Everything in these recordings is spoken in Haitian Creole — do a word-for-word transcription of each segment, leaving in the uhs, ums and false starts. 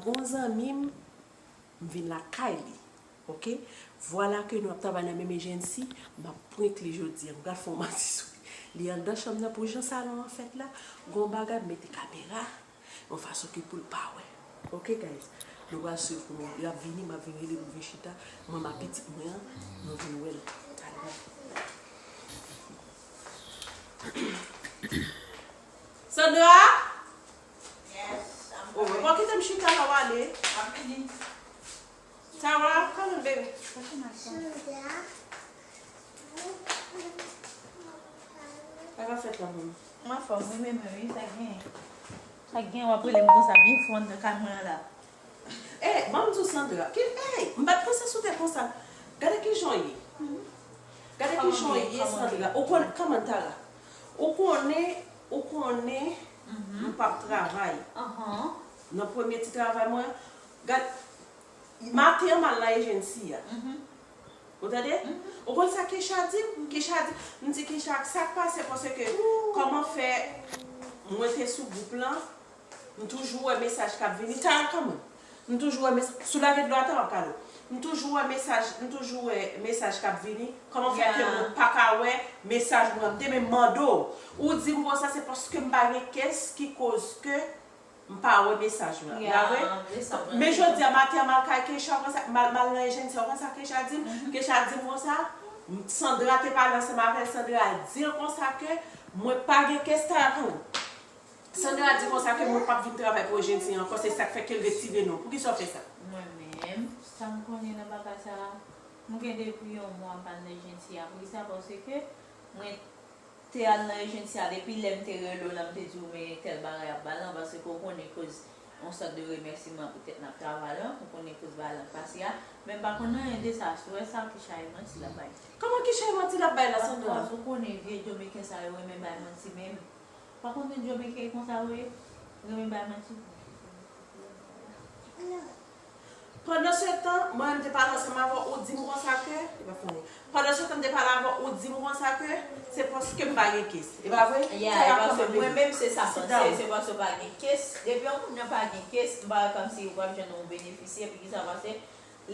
Gon zanmi m, m vin lakay li. Oke? Vwala ke nou ap travay nan menm ejensi, m ap prank li jodi a. M pral fè yon manti sou li. Li anndan chanm nan pou jan salon an fèt la. Gon bagay, m mete kamera yon fason ke pou l pa wè. Oke, guys? Nou pral swiv pou nou. L ap vini, m ap vin rele pou vin chita. Mwen m ak pitit mwen an, nou vin wè l. Talè. Sandra? Yes, I'm coming. Oh, bon, kite m chita la, w ale. M ap vini. Tara, come on, baby. Sa ka fèt la, manman? M anfòm, wi, men, men, wi, sa gen. Sa gen, w ap rele m konsa, byen fò, anndan kay mwen an la. Eh, ban m di w, Sandra. Ki, hey, m pa t panse sou tèt konsa. Gade ki jan w ye. Gade ki jan w ye, Sandra. Ou konnen, kòman, Tara? Ou konnen, ou konnen, m p ap travay. Nan premye ti travay mwen, gade, maten an, m al nan ejensi a. Ou tande? Ou konn sa Keisha di m? Keisha di, m di, "Keisha, sa k pase?" Paske, kòman fè mwen te sou gwoup lan, m toujou wè mesaj k ap vini. Tara, kòman? M toujou wè mesaj, sou lage dlo a, Tara, w ap kale w. M toujou wè mesaj, m toujou wè mesaj k ap vini. Kòman fè ke mwen pa ka wè mesaj mwen? M te menm mande w. Ou di m konsa, se paske m pa gen kès ki koz ke m pa wè mesaj mwen. Pa vre? Men jodi a maten an, m al kay Keisha, w konn sa, m al, m al nan ejensi a, w konn sa Keisha di m? Keisha di m konsa, Sandra te pale ansanm avè l, Sandra di l konsa ke mwen pa gen kès, Tara, kòman? Sandra di konsa ke mwen p ap vin travay pou ejensi a ankò, se sa k fè ke l retire non. Poukisa w fè sa? Mwen menm, sa m konnen nan bagay sa a, m gen depi yon mwa m pa al nan ejensi a. Poukisa? Paske mwen te al nan ejensi a depi lè m te rele w lan, m te di w men tèl bagay ap bay lan, paske w konnen koz yon sòt de remèsiman poutèt n ap travay lan, ou konnen koz bagay lan k pase a, men m pa konn anyen de sa, si w wè sa, Keisha e manti l ap bay. Kòman Keisha e manti l ap bay la, Sandra? Of course, ou konnen vye Dominiken sa yo renmen bay manti menm. Pa konn yon Dominiken konsa vre, renmen bay manti. Pandansetan, mwen menm te pale ansanm avè w, ou di m konsa ke, li pa fè anyen. Pandansetan, m te pale avè w, ou di m konsa ke se paske m pa gen kès. E pa vre? Yeah, e paske mwen menm se sa m panse, se paske w pa gen kès. Depi yon moun nan pa gen kès, m pa wè kòmsi ou p ap jwenn yon benefisyè, poukisa? Paske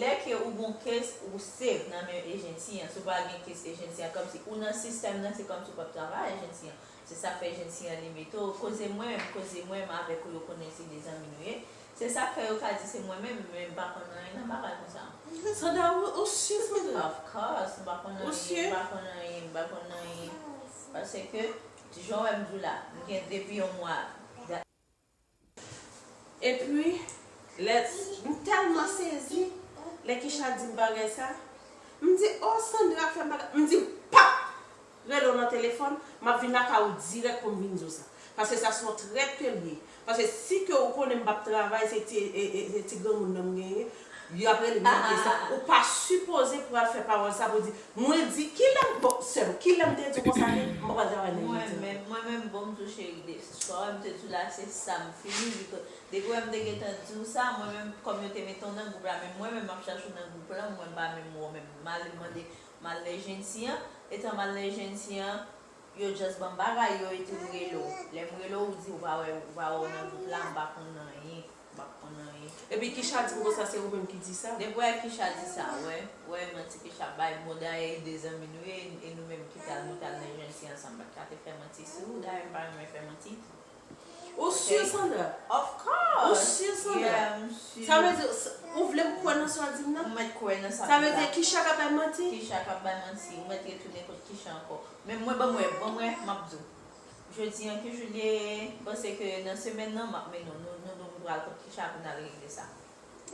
lè ke ou gon kès, ou safe nan men ejensi an. Si w pa gen kès ejensi an, kòmsi ou nan sistèm nan, se kòmsi ou p ap travay ejensi an. Se sa k fè ejensi an limite w. Koze mwen menm, koze mwen menm avèk ou, yo konnen se de zanmi nou ye. Se sa k fè yo ka di se mwen menm, men m pa konn anyen nan bagay konsa. Sandra, ou, ou si, Sandra? Of course, m pa konn anyen, m pa konn anyen, m pa konn anyen. Paske, jan w wè m di w la, m gen depi yon mwa. Epi, lè, m tèlman sezi, lè Keisha di m bagay sa, m di, "Oh, Sandra fè m bagay." M di, "Pap! Rele w nan telefòn, m ap vin lakay ou dirèk pou m vin di w sa." Paske sa se yon trèt ke l ye. Paske si ke ou konnen m p ap travay, se ti, e, e, se ti granmoun nan m genyen, y ap rele m nan kès la. Ou pa sipoze pral fè pawòl sa pou di, mwen di, kilè m, bon, sè m, kilè m te di w konsa ke m pa pral travay nan Mwen menm, mwen menm, bon, m tou cheri, de, swa m te di w la, se sa m fini, bikòz depi wè m te gentan di w sa, mwen menm, kòm yo te mete w nan gwoup la, men mwen menm, m ap chache w nan gwoup la, mwen pa menm wè w menm. M ale mande, m al nan ejensi an, etan m al nan ejensi an, yo just ban m bagay yo epi m rele w. Lè m rele w, ou di ou pa wè, ou pa wè w nan gwoup la, m pa konn anyen. M pa konn anyen. Epi Keisha di m konsa se ou menm ki di sa? Depi wè Keisha di sa, wè, wè manti Keisha bay. Bon, dayè, e de zanmi nou ye, e nou menm ki t al, nou t al nan ejensi ansanm, m pa t ka te fè manti sou ou, dayè, m pa renmen fè manti. Ou si, Sandra? Of course. Ou si, Sandra? Yeah, m si. Sa vle di, s-, ou vle m kwè nan sa w di m nan? Ou mèt kwè nan sa m di la. Sa vle di Keisha k ap bay manti? Keisha k ap bay manti. Ou mèt retounen kot Keisha ankò. Men mwen, ban m wè, ban m wè, m ap di w. Jodi an, ki jou l ye? M panse ke nan semèn nan, m ap mennen w. Nou, nou, nou pral kot Keisha pou n al regle sa.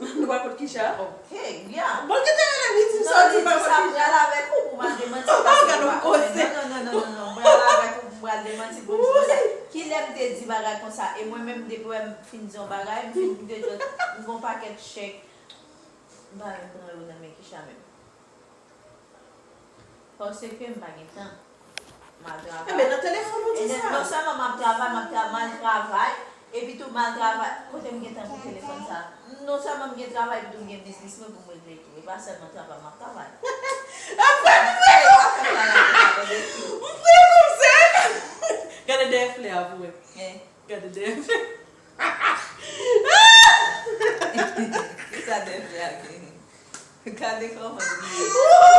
Nou pral kot Keisha? Ok, yeah. Bon, ki te rele li di m sa, w di m pral kot Keisha? Non, li di sa, m pral avèk ou pou m al demanti, paske ou pa konnen. Non, non, non, non, non, non, m pral avèk ou pou m pral demanti, pou m di konsa. Kilè m te di bagay konsa? E mwen menm, depi wè m fin di yon bagay, m fin, m te di, m gon pakèt chèk, m pa menm pran yo nan men Keisha menm. Paske m pa gen tan. M al travay. Enben, nan telefòn ou di sa? Non sèlman m ap travay, m ap tra-, m al travay, epi tou m al travay. Kote m gen tan pou telefòn sa? Non sèlman m gen travay, epi tou m gen biznis mwen pou m regle tou. E pa sèlman travay, m ap travay. Apre m vre! M vre konsa! Gade dèyè flè a pou wè. Gade dèyè flè. Gade, gade. Gade kòman li ye.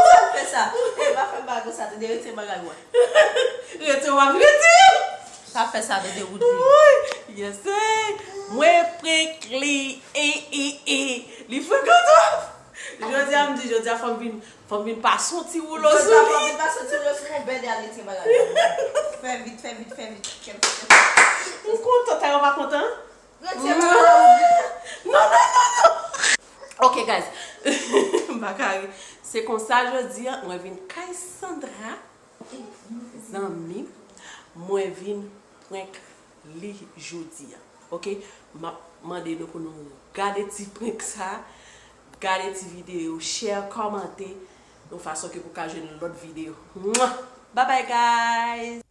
Sa fè sa. E pa fè bagay sa, tande, retire bagay ou a. Retire w ap retire. Sa fè sa, tande, ou di. Woy, yes, eh. Mwen prank li, e, e, e. Li frekan twòp. Jodi a, m di, jodi a, fò m vin, fò m vin pase yon ti woulo sou li. Fò m vin pase yon ti woulo sou mwen, bèdè, al retire bagay ou. Fè vit, fè vit, fè vit. Kèm, kèm. M kontan, ta yo pa kontan? Retire bagay ou. Non, non, non, non. Ok, guys. M pa ka ri. Se konsa jodi a, mwen vin kay Sandra. Zanmi, mwen vin prank li jodi a. Ok? M ap mande nou pou nou gade ti prank sa, gade ti videyo, share, kòmante, yon fason ke pou ka jwenn lòt videyo. Mwah! Bye bye, guys!